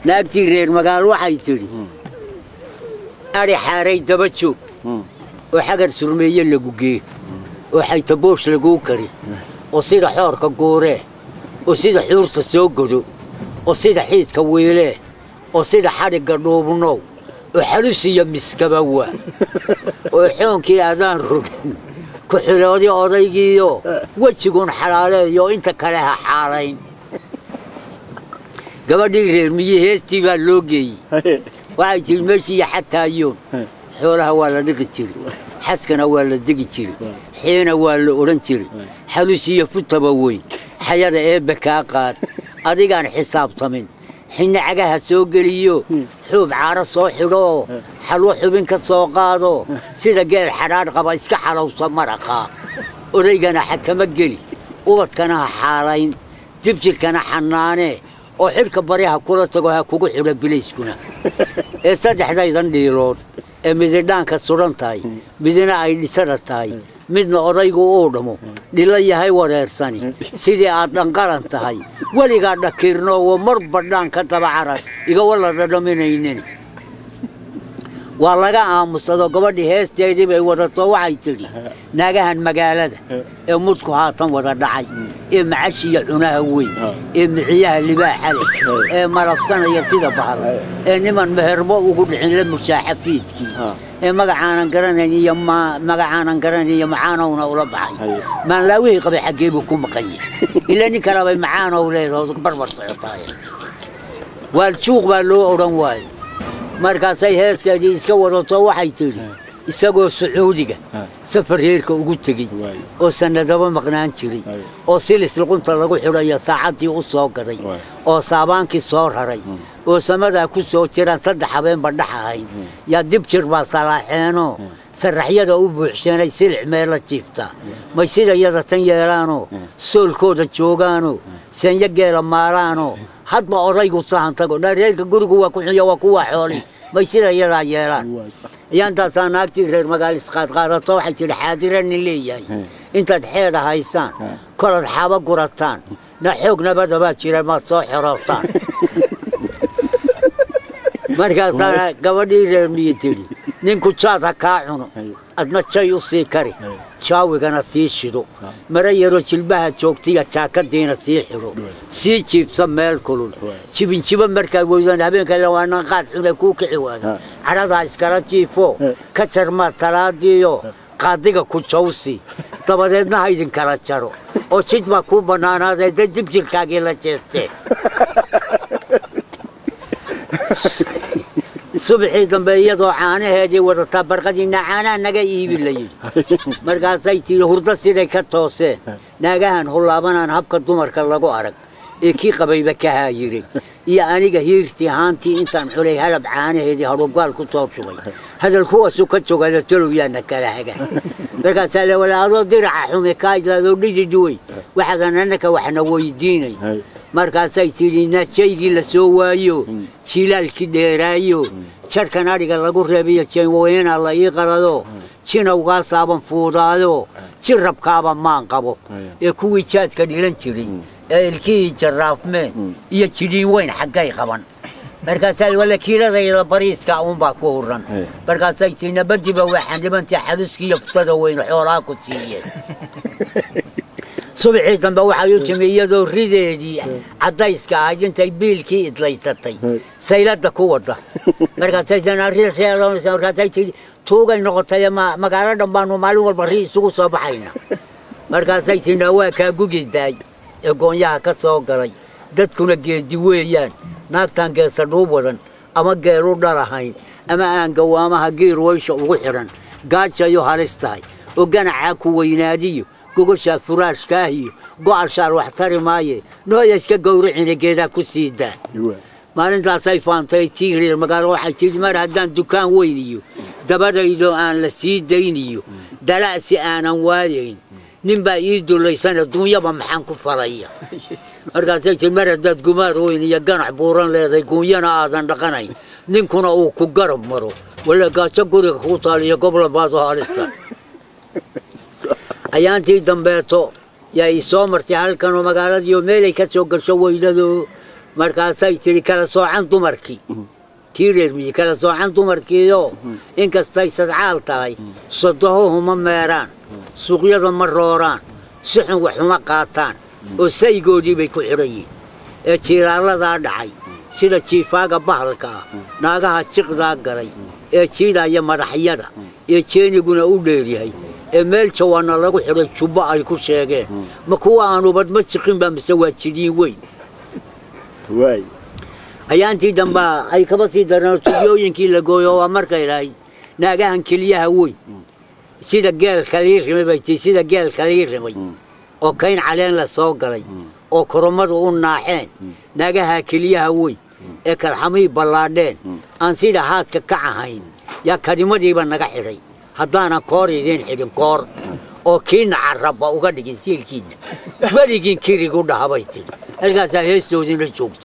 Naagtii reer magaal waxay tidhi, adhi xaaray daba joog oo xagar surmeeye lagu gee oo xaytaboosh laguu kari oo sida xoorka guuree oo sida xuurta soo godo oo sida xiidka wiilee oo sida xadhigga dhuubnow oo xalusiya miskaba waa oo xoonkii adaan rogin ku xiloodi odaygiiyo wejigun xalaaleeyo inta kale ha xaalayn. Gabadhii reer miyi heestii baa loo geeyey. Waxay tihi, meeshiiyo xataayoon xoolaha waa la dhiqi jiray, xaskana waa la degi jiray, xiina waa la odhan jiray, xalusiyo futaba weyn xayada eebbe kaa qaad adigaan xisaabtamin xinne cagaha soo geliyo xuub caaro soo xidhoo xalwo xubin ka soo qaado sida geel xadhaadh qaba iska xalowsa maraqaa, odaygana xakama geli, ubadkana ha xaalayn, dibjirkana xanaanee oo xidhka bari ha kula tago ha kugu xidho bilayskuna ee saddexdaydan dhiilood ee mididhaanka sudan tahay, midina ay dhisada tahay, midna odaygu uu dhamo dhilo yahay wareersani sidii aad dhanqaran tahay weligaa dhakiirno oo marba dhaan ka daba carar iga walla dhadhaminaynin. Waa laga aamusado. Gabadhii heesteedii bay wadato. Waxay tidhi, naagahan magaalada ee mudku haatan wada dhacay ee macashiya cunaha weyn ee miciyaha libaaxa leh ee malabsanaya sida bahal ee niman meherbo ugu dhicin la mushaaxa fiidkii ee magacaanan garanayn iyo magacaanan garanayn iyo macaanowna ula baxay maanlaawihii qabay xaggee buu ku maqan yahay? Ilaa nin kalabay macaanow leedaho barbar socotaay waaljuuq baa loo odhan waayey. Markaasay heesteedii iska wadato. Waxay tidhi, isagoo Sacuudiga safar reerka ugu tegey oo sannadaba maqnaan jiray oo silis luqunta lagu xidhayo saacaddii u soo gaday oo saabaankii soo raray oo samadaa ku soo jiraan 3 habeenba dhex ahayn yaa dib jir baa salaaxeenoo sarraxyada u buuxseenay silic meella jiiftaa. May sida yada tan yeelaanoo soolkooda joogaanoo seenyo geela maalaanoo hadba odaygu sahan tago dha reerka gurigu waa ku xunya waa kuwaa xooli may sida yadaa yeelaan. Ayaantaasaa naagtii reer magaal isqaadqaadato. Waxay tidhi, xaadira nin leeyahay intaad xeeda haysaan kolaad xaaba gurataan na xoog nabada baa jira maad soo xerootaan. Markaasaa gabadhii reer miyi tidhi, ninku jaad ha kaa cuno, adna jay u sii kari, jaawigana sii shido, mara yaroo jilbaha joogtiya jaakadiina sii xidho, sii jiibsa meel kulul jibinjibo markaad weydaan habeenka waanan qaad cune kuu kici waado cadhadaa iskala jiifo ka jarmaad salaadiiyo qaadiga ku jawsi, dabadeedna ha idinkala jaro oo jid baa kuu bannaanaadee dee dib jirkaagii la jeestee. Subaxii dambe iyadoo caanaheedii wadataa barqadiina caanaha naga iibi la yidhi. Markaasay tihi, hurdo siday ka tooseen naagahan hullaabanaan habka dumarka lagu arag ee kii qabayba ka haayiray iyo aniga hiirtii haantii intaan xulay halab caanaheedii hadhuubgaal ku soo shubay hadal kuwaasu ka jogada talow yaana kala haga. Markaasaa le wala adoo diraca xume kaa idlaadoo dhidi duway waxaadan annaka waxna weydiinay. Markaasay tidhi, najaygii la soo waayo jilaalkii dheeraayo jarkan adhiga lagu reebiyo jeenweyna la ii qalado jinawgaasaaban fuudaado jirabkaaba maan qabo ee kuwii jaadka dhilan jiray ee ilkihii jarraafmeen iyo jidhiin weyn xaggay qaban. Markaasaa wala kiiladayda bariiska uunbaa ku huran. Markaasay tii, nabadiba waxaa nimantii xaluskiiyo futada weyn xoolaa ku siiyeen. Subaxii dambe waxay u timi iyadoo rideedii caddayska ahayd intay biilkii idlaysatay sayladda ku wada. Markaasay tii, tuugay noqotay ma magaalo dhan baanu maalin walba ri isugu soo baxayna. Markaasay tii, waa kaa gugi daay ee goonyaha ka soo galay dadkuna geedi weeyaan naagtaan geesa dhuub wadan ama geelu dhalahayn ama aan gawaamaha giir waysha ugu xidhan gaajayo halis tahay oo ganacaa ku weynaadiyo gogoshaa furaashkaahiyo go'ashaal wax tari maaye nooya iska gowracina geedaa ku sii daa. Maalintaasay faantay tii reer magaalo. Waxay tidhi, mar haddaan dukaan weyn iyo dabadaydo aan la sii dayniyo dala'si aanan waayayn nin baa ii dulaysana duunyaba maxaan ku falaya? Markaasay tii, mar haddaad gumaar weyn iyo ganac buuran leedahay guunyana aadan dhaqanayn ninkuna uu ku garab maro wala gaajo guriga kuu taaliyo gobla baadoo halista. Ayaantii dambeeto yaa i soo martay halkanoo magaaladiioo meelay ka soo gasho weydado. Markaasay tidhi kala soocan dumarkii, tii reer miyi kala soocan dumarkiioo inkastay sadcaal tahay, sodohuhu ma meeraan, suuqyada ma rooraan, si xun wax uma qaataan, oo saygoodii bay ku xidhan yihiin. Ee jiilaaladaa dhacay sida jiifaaga bahalka ah, naagaha jiqdaa galay ee jiidaya madaxyada ee jeeniguna u dheeryahay, ee meel jawaana lagu xidhay jubbo ay ku sheegeen, ma kuwa aanubad ma jiqinba mise waa jidhiin weyn? Waay. Ayaantii dambaa ay kaba sii dareen, tubyooyinkii la gooyo. Waa markay lahayd naagahan keliyaha weyn sida geel kalii rimay bay tii, sida geel kalii rimay oo kayn caleen la soo galay oo koromadu u naaxeen, naagaha keliyaha weyn ee kalxamihii ballaadheen aan sida haadka ka ahayn, yaa karimadiiba naga xidhay. Haddaanan koor idiin xidhin, koor oo kiina carabba uga dhigin siilkiinna, weligiin kirigu dhahabay tidhi. Halkaasaa heestoodiina joogta.